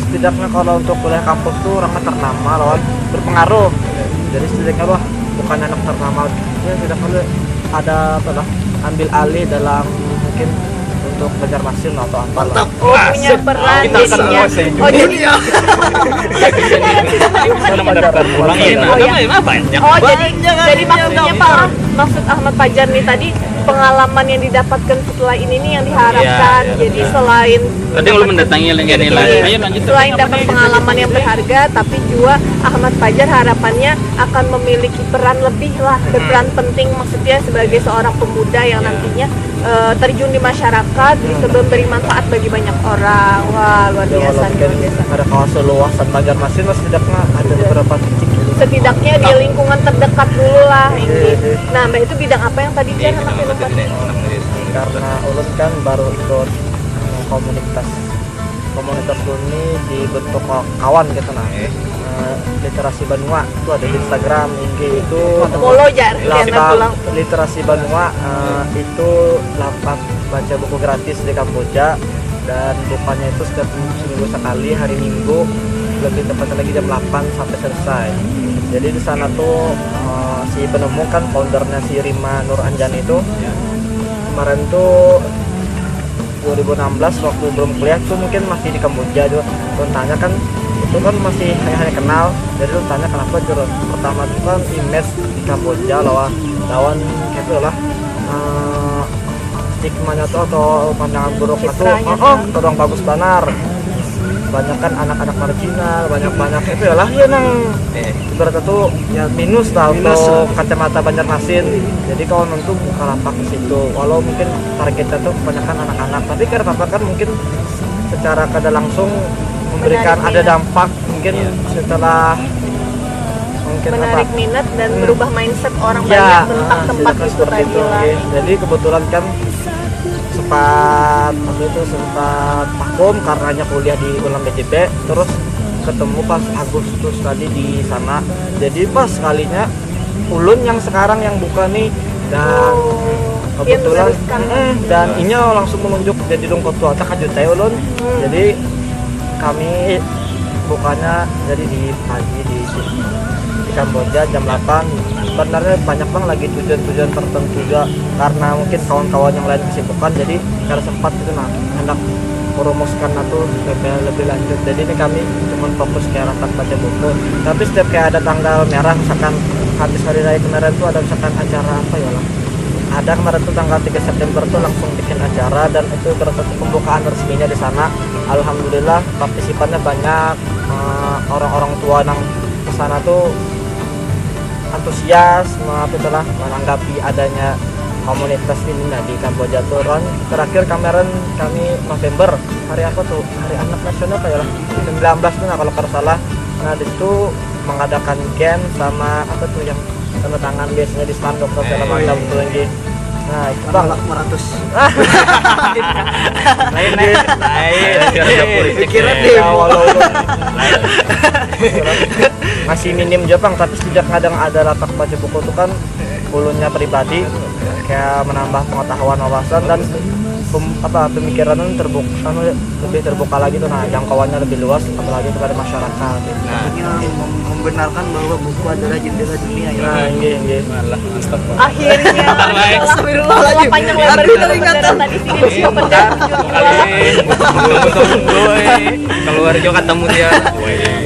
setidaknya kalau untuk kuliah kampus tuh orangnya ternama lawan berpengaruh. Jadi setidaknya lah bukan anak ternama ya setidaknya lu ada apa lah ambil alih dalam mungkin untuk Banjarmasin atau apa lah. Oh, punya peran Kita akan jadinya. menguasai Oh, jadi Karena mendaftar pulang ini nah. Oh, iya. Emang banyak. Oh, jadi jadi maksudnya Pak, maksud Ahmad Fajar nih tadi pengalaman yang didapatkan setelah ini nih yang diharapkan. Iya, iya, Jadi betul. selain Tadi ulun mendatangi lagi nih lah. Ayo lanjut. Selain dapat pengalaman yang berharga, tapi juga Ahmad Fajar harapannya akan memiliki peran lebih lah, berperan penting maksudnya sebagai seorang pemuda yang nantinya eh, terjun di masyarakat bisa memberi manfaat bagi banyak orang. Wah, luar Ya, biasa, walaupun luar biasa. Ada kawasan luasan Banjarmasin lah setidaknya ada beberapa titik. Setidaknya di lingkungan terdekat dulu lah ini. Iya, iya. Nah, Mbak, itu bidang apa yang tadi Jar anak lupa? Karena ulun kan baru ikut eh, komunitas komunitas ulun ini dibentuk kawan gitu nah. Eh, literasi Banua itu ada di Instagram, I G itu Follow Jar, karena lapak pulang. Literasi Banua eh, itu lapak baca buku gratis di Kamboja dan bukanya itu setiap seminggu sekali hari Minggu lebih tepatnya lagi jam delapan sampai selesai. Jadi di sana tuh eh, si penemu kan foundernya si Rima Nur Anjani itu kemarin tuh dua ribu enam belas waktu belum kuliah tuh mungkin masih di Kamboja juga. Ulun tanya kan itu kan masih hanya hanya kenal. Jadi ulun tanya kenapa tuh pertama itu kan image di Kamboja lawan lawan itu lah eh, stigmanya tuh atau pandangan buruk itu Citranya oh, oh orang bagus banar banyak kan anak-anak marginal banyak-banyak itu ya lah ya nang Eh, ibaratnya tuh ya minus lah Minus untuk lah. Kacamata Banjarmasin. Jadi kawan untuk buka lapak di situ walau mungkin targetnya tuh kebanyakan anak-anak tapi karena apa kan mungkin secara kada langsung memberikan Menarik ada minat. Dampak mungkin setelah mungkin Menarik apa minat dan Hmm. berubah mindset orang Ya, banyak tentang ah, tempat silakan itu seperti tadi itu, lah. Oke. Jadi kebetulan kan sempat waktu itu sempat vakum karena hanya kuliah di Ulan B C B terus ketemu pas Agustus tadi di sana. Jadi pas sekalinya ulun yang sekarang yang buka nih, dan Oh, kebetulan yang meneruskan. Mm-mm, dan inya langsung menunjuk jadi dong ketua, terkejut aja ulun. Jadi kami bukanya jadi di pagi di, di Kamboja jam delapan. Sebenarnya banyak bang lagi tujuan-tujuan tertentu juga, karena mungkin kawan-kawan yang lain kesibukan, jadi kada sempat gitu. Nah, hendak merumuskan atau lebih, lebih lanjut. Jadi ini kami cuma fokus ke rapat baca buku. Tapi setiap kayak ada tanggal merah, misalkan habis hari raya kemarin tuh ada misalkan acara apa ya lah. Ada kemarin tuh tanggal tiga September tuh langsung bikin acara, dan itu berarti pembukaan resminya di sana. Alhamdulillah partisipannya banyak, eh, orang-orang tua nang ke sana tuh antusias, apa itulah, menanggapi adanya komunitas ini. Nah, di Kamboja tuh, Ron, terakhir kemarin kami November, hari apa tuh, hari anak nasional kayak lah, sembilan belas tuh, nah, kalau kada salah. Nah, di situ mengadakan game sama apa tuh yang tanda tangan biasanya di spanduk atau segala macam tuh lagi. Nah, itu bang, Anak meratus. Lain, lain. Lain. Kira ada politik. Kira Nih. deh. Ya, walau masih minim juga bang, tapi sejak kadang ada rapat baca buku tuh kan, ulunnya pribadi kayak menambah pengetahuan, wawasan, dan pem- apa, pemikiran terbuka, anu, lebih terbuka lagi tuh. Nah, jangkauannya lebih luas, apalagi kepada masyarakat. Nah, Ini mem- membenarkan bahwa buku adalah jendela dunia ya. Nah, ini ini malah mantap. Akhirnya, astagfirullah, panjang lebar kita pembicaraan tadi sini siapa dah tujuan gua. Untung, untung, untung, boy. Keluar juga ketemu dia.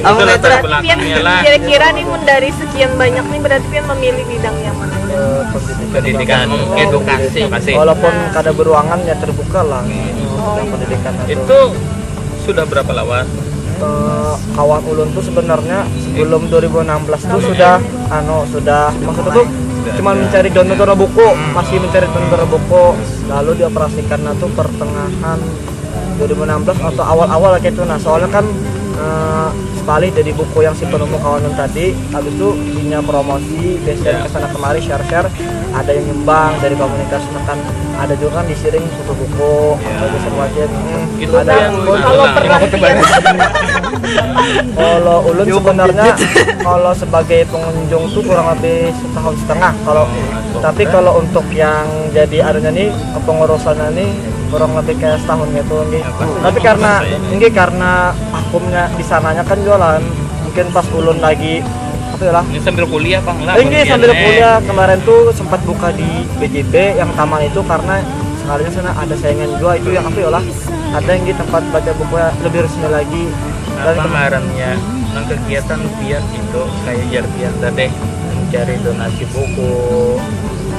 Apa Itu latar kata- belakangnya lah. Kira-kira nih mun dari sekian banyak nih berarti pian memilih bidang yang mana? Eh, pendidikan. Pendidikan, edukasi. Edukasi. Walaupun kada beruangan ya terbuka lah. Yang pendidikan itu. Itu sudah berapa lawas? Eh, kawan ulun tuh sebenarnya sebelum dua ribu enam belas tuh sudah anu, sudah, maksudnya tuh cuma mencari download buku, masih mencari download buku, lalu dioperasikan tuh pertengahan dua ribu enam belas atau awal-awal kayak itu. Nah, soalnya kan eh, sepalih dari buku yang si penemu kawan ulun tadi, habis itu inya promosi biasanya ke sana kemari, share-share, ada yang nyumbang dari komunitas, kan ada juga kan di Siring buku-buku, ada segala macam. Hmm, Itu ada yang Kalau pernah lihat Kalau ulun sebenarnya kalau sebagai pengunjung tuh kurang lebih setahun setengah. Kalau tapi kalau untuk yang jadi anunya nih, kepengurusannya nih kurang lebih kayak setahun gitu nih. Tapi karena ini karena akumnya di sananya kan jualan, mungkin pas ulun lagi apa ya lah. Ini sambil kuliah, Bang, lah. Ini sambil kuliah kemarin tuh sempat buka di B J B yang taman itu, karena sekalinya sana ada saingan juga itu yang apa ya lah, ada yang di tempat baca buku lebih resmi lagi. Dan Apa ngarannya, nang kegiatan pian itu kayak jar pian tadi, mencari donasi buku,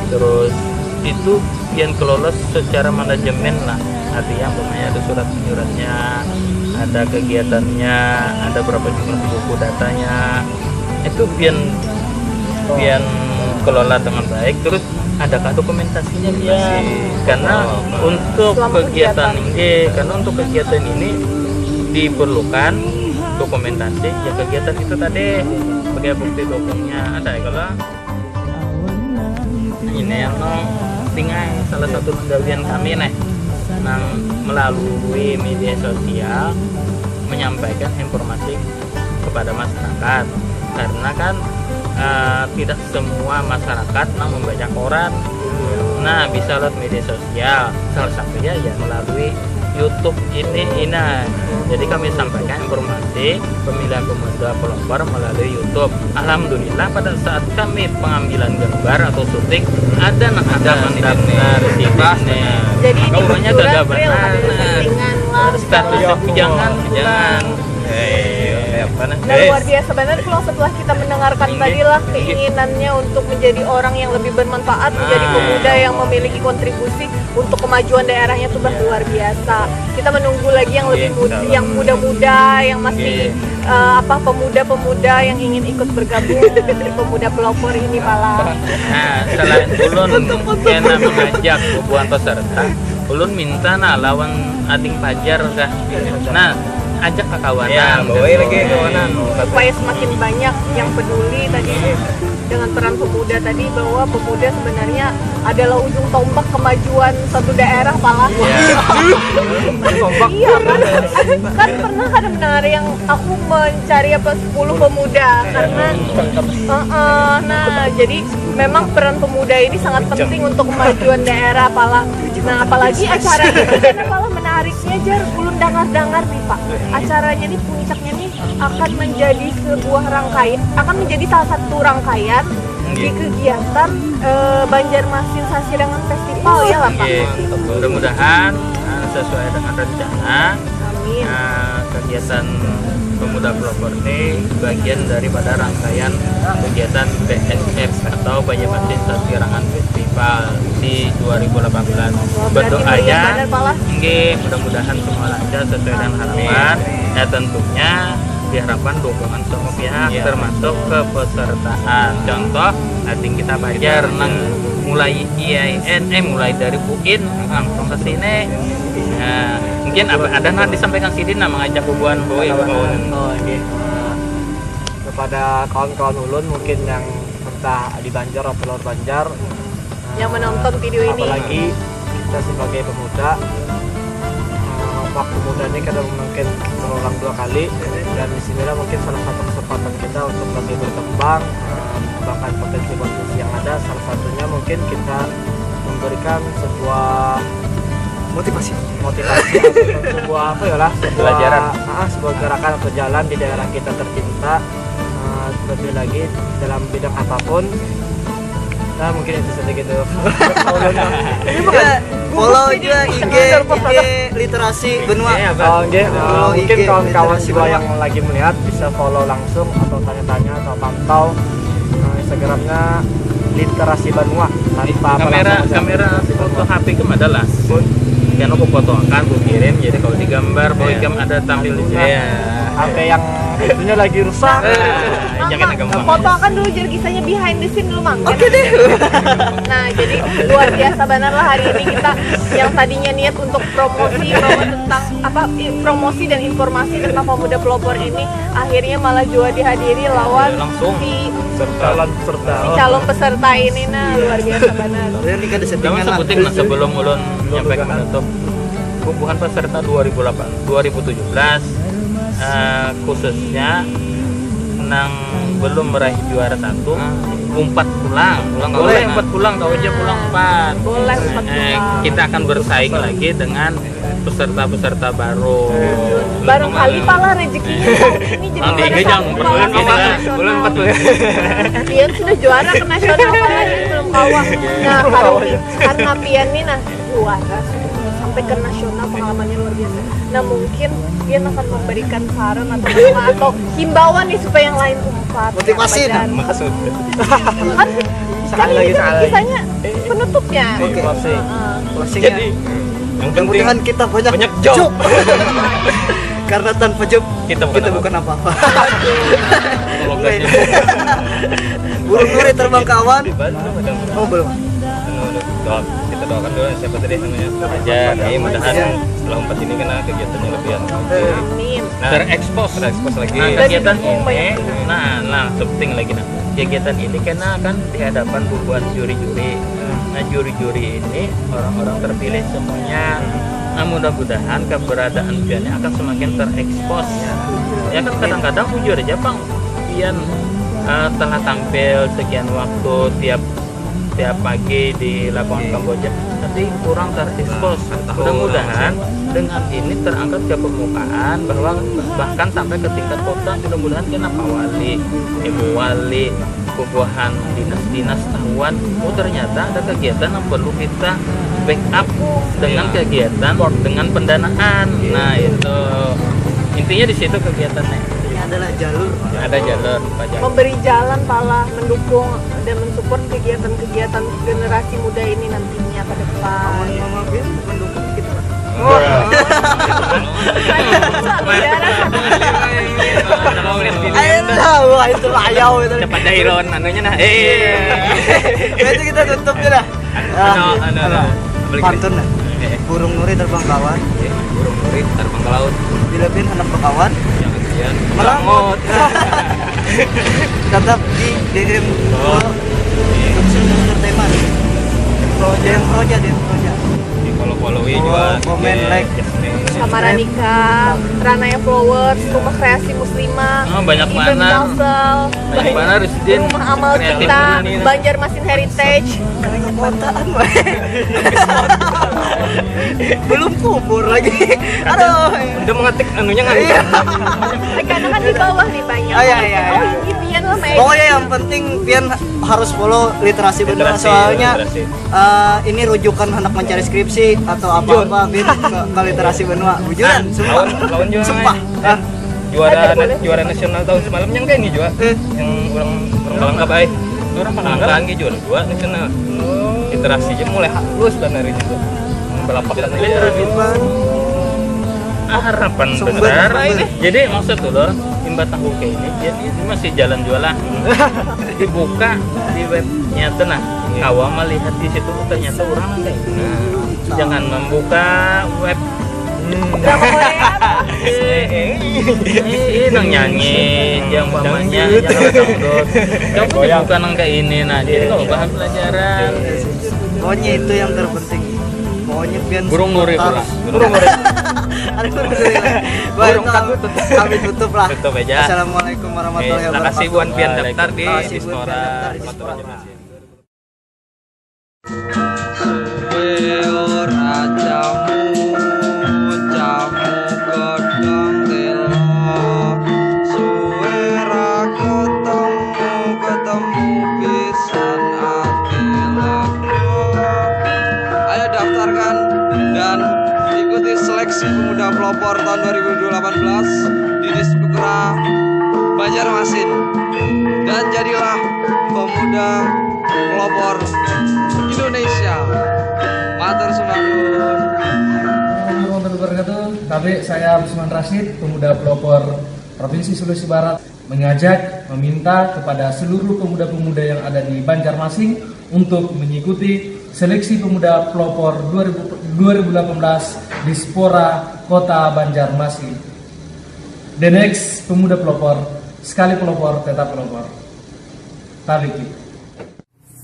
terus itu pian kelola secara manajemen lah, artinya umpamanya ada surat menyuratnya, ada kegiatannya, ada berapa jumlah buku datanya, itu pian pian kelola dengan baik. Terus adakah dokumentasinya pian? Karena untuk kegiatan ini, karena untuk kegiatan ini diperlukan dokumentasi ya, kegiatan itu tadi sebagai bukti dukungnya. Ada ya kalau ini yang no tinggal salah satu penggawean kami nih, nang melalui media sosial menyampaikan informasi kepada masyarakat, karena kan eh, tidak semua masyarakat nang membaca koran. Nah, bisa lewat media sosial, salah satunya ya melalui YouTube ini, ina. Jadi kami sampaikan informasi pemilihan pemuda pelopor melalui YouTube. Alhamdulillah, pada saat kami pengambilan gambar atau syuting, ada nang ada mendaftar di sini. Jadi ini Umurnya kebetulan gagah Priel benar. ada settingan lah. Status itu jangan, jangan. Eh, apa nih? Nah, luar biasa banget kalau setelah kita mendengarkan tadi lah keinginannya untuk menjadi orang yang lebih bermanfaat, menjadi pemuda yang memiliki kontribusi untuk kemajuan daerahnya tuh bah luar biasa. Kita menunggu lagi yang lebih muda, yang muda-muda, yang masih eh, apa, pemuda-pemuda yang ingin ikut bergabung di pemuda pelopor ini pala. Nah, selain ulun kena mengajak bubuhan peserta, ulun minta nah lawan ading pajar kah. Nah, ajak kakawanan. Ya, bawa lagi kawanan. Supaya semakin banyak yang peduli tadi. dengan peran pemuda tadi, bahwa pemuda sebenarnya adalah ujung tombak kemajuan suatu daerah, pala. Iya. Tombak. Iya, kan? Kan pernah kada mendengar yang aku mencari apa, sepuluh pemuda, karena, heeh, nah, jadi memang peran pemuda ini sangat penting untuk kemajuan daerah, pala. Nah, apalagi acara ini, pala, menariknya, jar, ulun dangar-dangar nih, Pak. Acaranya nih, puncaknya nih akan menjadi sebuah rangkaian, akan menjadi salah satu rangkaian di kegiatan, eh, Banjarmasin Sasirangan Festival, ya lah, Pak? Oke, mudah-mudahan, eh, sesuai dengan rencana. Amin. Eh, kegiatan Pemuda Pelopor ini bagian daripada rangkaian kegiatan B S F atau Banjarmasin Sasirangan Festival di dua ribu delapan belas. Wah, berarti meriah banar, pala. Nggih, mudah-mudahan semua lancar sesuai dengan harapan. Amin. Ya, tentunya diharapkan dukungan semua pihak, iya, termasuk kepesertaan. Contoh, nanti kita belajar nang mulai I A I N, eh, mulai dari U I N langsung ke sini. Nah, mungkin apa, ada nang disampaikan sidin, nah, mengajak bubuhan, oh, iya, kawan-kawan. Oh, iya. Eh, kepada kawan-kawan ulun mungkin yang entah di Banjar atau luar Banjar, yang menonton video ini. Apalagi kita sebagai pemuda, eh, waktu muda ini kada mungkin terulang dua kali, dan disinilah mungkin salah satu kesempatan kita untuk lebih berkembang, eh, bahkan potensi-potensi yang ada, salah satunya mungkin kita memberikan sebuah motivasi, motivasi atau sebuah apa ya lah, sebuah, pelajaran, ah, sebuah gerakan atau jalan di daerah kita tercinta, eh, lebih lagi dalam bidang apapun. Nah, mungkin itu sedikit dulu. Ini bukan, ya, follow juga I G, I G Literasi Banua. Iya, Pak. Oh, oke. Eh, mungkin I G kawan-kawan Literasi juga Banua yang lagi melihat bisa follow langsung atau tanya-tanya atau pantau, eh, Instagramnya Literasi Banua tanpa kamera, kamera foto H P kam ada lah. Pun. Kan aku foto akan, aku kirim, jadi kalau digambar, bahwa, iya, ikam ada tampil di sini. Iya. H P yang itunya lagi rusak. Eh, jangan gampang. Foto akan dulu, jadi kisahnya behind the scene dulu, Mang. Oke deh. Nah, jadi luar biasa banar lah hari ini kita yang tadinya niat untuk promosi bahwa tentang apa, i-, promosi dan informasi tentang Pemuda Pelopor ini akhirnya malah jua dihadiri lawan, iya, langsung, si calon peserta, si calon peserta ini, nah, luar biasa banar. Sebutin lah sebelum ulun menyampaikan penutup. Bubuhan peserta dua ribu delapan, dua ribu tujuh belas, eh, khususnya nang belum meraih juara satu, ah, umpat pulang. Pulang. Boleh kawan, umpat pulang, kawa ja pulang umpat. Boleh umpat, eh, pulang. Kita akan bersaing lagi dengan peserta-peserta baru. Barangkali pala rezekinya tahun ini jadi, ah, pada tiga jam, satu, pala, kawan. Belum empat belas. Pian sudah juara ke nasional, pala, jadi belum kawa. Nah, karena, karena Pian nih, nah, juara sampai ke nasional, pengalamannya luar biasa. Nah, mungkin Pian akan memberikan saran atau, atau himbauan nih supaya yang lain umpat. Motivasi, nah, maksud. Kan, sekali lagi, kan ini sekali lagi. Kisahnya penutupnya. Oke. Closing. Heeh. Closingnya. Jadi, yang penting mudah-mudahan kita banyak, banyak job. Job. Karena tanpa job, kita bukan, kita apa, bukan apa-apa. Tolong, enggak, guys, ya. Burung nuri terbang ke awan. Di Bandung ada. Oh, belum. Anu, anu, doa. Kita doakan dulu, siapa tadi namanya? Raja. Ini mudahan, iya, setelah umpat ini kena kegiatannya lebih anu. Amin. Nah, terekspos. Terekspos lagi. Nah, kegiatan ini, nah, nah, penting lagi, nah. Kegiatan ini kena kan di hadapan bubuhan juri-juri. Nah, juri-juri ini orang-orang terpilih semuanya. Nah, mudah-mudahan keberadaan pian ini akan semakin terekspos. Ya kan, kadang-kadang bujur aja, pang, pian, eh, telah tampil sekian waktu tiap, tiap pagi di lapangan Kamboja, tapi kurang terekspos. Nah, mudah-mudahan dengan ini terangkat ke permukaan bahwa bahkan sampai ke tingkat kota, mudah-mudahan kena Pak Wali, Ibu Wali, bubuhan dinas-dinas tahuan, oh, ternyata ada kegiatan yang perlu kita backup dengan, iya, kegiatan, support, dengan pendanaan. Iya. Nah, itu intinya di situ kegiatannya. Ini adalah jalur. Ada jalur, Pak, jalur. Memberi jalan, pala, mendukung dan mensupport kegiatan-kegiatan generasi muda ini nantinya ke depan. Mama, mama Bin mendukung kita. Wah. Saudara. Ayo lah, wah, itu lah, ayo, itu. Cepat dah, Iron, anunya nah. Eh. Nah, itu kita tutup je dah. Anu, anu, anu. Pantun dah. Eh. Burung nuri terbang ke awan. Eh, burung nuri terbang ke laut. Bila pian handak bakawan, jangan pian merangut. Merangut. Tetap di D M Pro Production Entertainment. Pro D M Pro aja, D M Pro aja. Di follow followi juga. Komen, like. Samaranika, Ranaya Flowers, Rumah Kreasi Muslimah, Oh, banyak Ibn mana? Kalsel, Banyak mana Rusdin? Rumah Amal Kita, Banjarmasin Heritage. Kota apa? Belum kubur lagi. Aduh. Udah mengetik anunya nggak? Iya. Karena kan di bawah nih banyak. Oh, iya, iya, iya. Oh, ini pian lah, Mek. Pokoknya yang penting pian harus follow Literasi Benua, Literasi, soalnya literasi. eh, ini rujukan anak mencari skripsi atau apa-apa bin ke, ke Literasi Benua. Bujuran, Nah, sumpah. lawan lawan juga Sumpah. Kan. Juara Ada, boleh. Juara nasional tahun semalam yang kayak ini juga. Eh. Yang orang orang Palangka baik. Orang Palangka kan gitu juara dua nasional. Literasi aja mulai halus kan hari itu. Balapak kan literasi. Harapan Sumber, besar sumber. Ini. Jadi maksud tuh loh, imba tahu kayak ini, dia ini masih jalan jualan. Dibuka di webnya tuh nah, kawa melihat di situ ternyata orang nang kayak ini. Jangan membuka web. Drama Korea. Eh, eh, eh, eh, nang nyanyi, yang umpamanya, yang dangdut. Kamu dibuka nang kayak ini, nah, jadi kalau bahan pelajaran. Pokoknya itu yang terpenting. Pokoknya pian Burung nuri support pula. Burung nuri. Ada burung nuri. Baik, Burung itu takut. Kami tutup lah. Tutup aja. Assalamualaikum warahmatullahi Eh, wabarakatuh. Makasih buan pian daftar di Makasih buat Dispora. pian daftar di Dispora. Suara jamu, jamu gedang telo. Suara ketemu, ketemu pisan ati lego. Ayo daftarkan dan ikuti seleksi pemuda pelopor tahun dua ribu delapan belas di Dispora Banjarmasin dan jadilah pemuda pelopor Indonesia. Matur sumanun. Assalamualaikum warahmatullahi wabarakatuh. Kami, saya Usman Rashid, pemuda pelopor Provinsi Sulawesi Barat, mengajak, meminta kepada seluruh pemuda-pemuda yang ada di Banjarmasin untuk mengikuti seleksi pemuda pelopor dua ribu, dua ribu delapan belas Dispora Kota Banjarmasin. The next pemuda pelopor, sekali pelopor, tetap pelopor. Tabiki.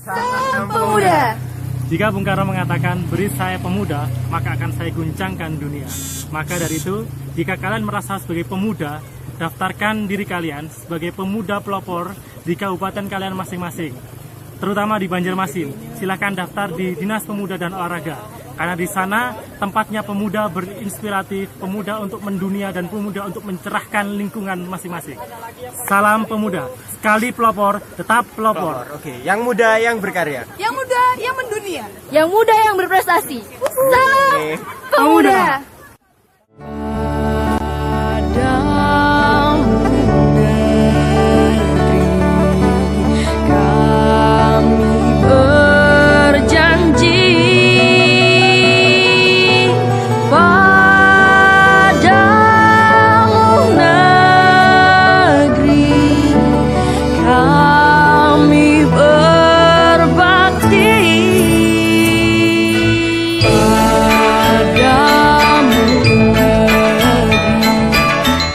Salam pemuda. Jika Bung Karno mengatakan, "Beri saya pemuda, maka akan saya guncangkan dunia." Maka dari itu, jika kalian merasa sebagai pemuda, daftarkan diri kalian sebagai pemuda pelopor di kabupaten kalian masing-masing. Terutama di Banjarmasin, silahkan daftar di Dinas Pemuda dan Olahraga. Karena di sana tempatnya pemuda berinspiratif, pemuda untuk mendunia, dan pemuda untuk mencerahkan lingkungan masing-masing. Salam pemuda, sekali pelopor, tetap pelopor. Oke, yang muda yang berkarya. Yang muda, yang mendunia. Yang muda yang berprestasi. Salam pemuda. Kami berjanji padamu, negeri, kami berbakti padamu, negeri,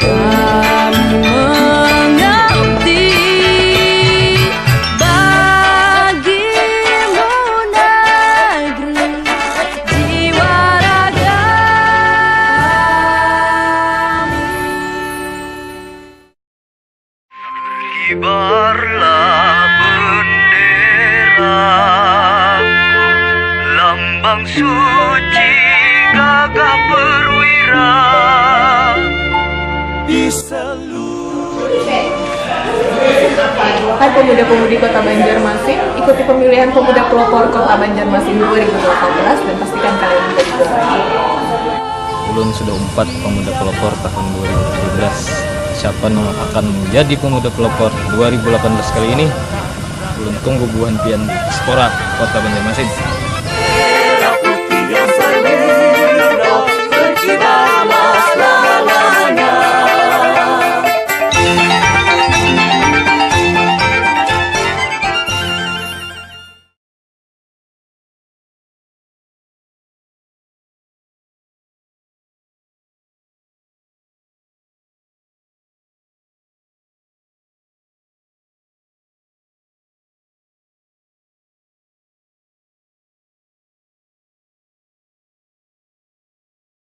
kami mengabdi bagimu, negeri, jiwa raga. Kibarlah bendera, lambang suci gagah perwira. Di seluruh Hai pemuda-pemudi Kota Banjarmasin, ikuti pemilihan pemuda pelopor Kota Banjarmasin dua ribu delapan belas dan pastikan kalian menjadi juara. Ulun sudah umpat pemuda pelopor tahun dua ribu tujuh belas. Siapa yang akan menjadi pemuda pelopor dua ribu delapan belas kali ini? Ulun tunggu buhan pian Dispora Kota Banjarmasin.